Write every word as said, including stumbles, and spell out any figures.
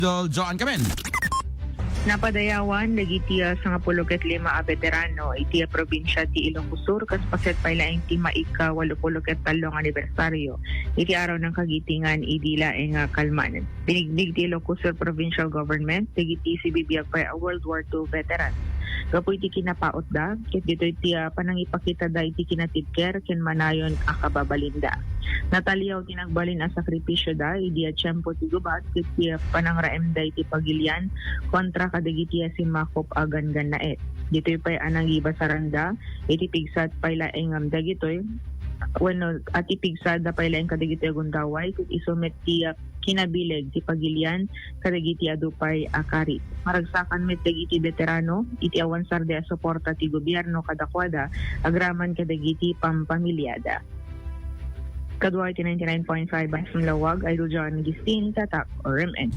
Idol Joan Camen. Napadayawan dagiti, ah, sangapulo ket lima a veterano iti, ah, probinsia ti Ilocos Sur kas paset pay laeng ti maika walupulo ket tallo nga anibersaryo iti Araw ng Kagitingan idi laeng, ah, kalman. Binigdig ti Ilocos Sur Provincial Government dagiti sibibiag pay a World War Two veterans gapu iti kinapautda ket ditoy ti, ah, panangipakitada iti kinatibker ken manayon a kababalinda. Nataliaw ti nagbalin a sakripisioda idi a tiempo ti gubat ket ti panangraemda iti pagilian kontra kadagiti a simmakop a ganggannaet. Ditoy pay a nangibasaranda iti pigsat pay laeng dagitoy wenno a ti pigsada pay laeng kadagitoy a gundaway ket isu met ti, ah, kinabileg ti pagilian kadagiti adu pay a karit. Maragsakan met dagiti veterano iti awan sardi a suporta ti gobierno kadakuada agraman kadagiti pampamiliada. Kadua iti ninety-nine point five F M Lawag, Idol John Gistin, Tatak, R M N.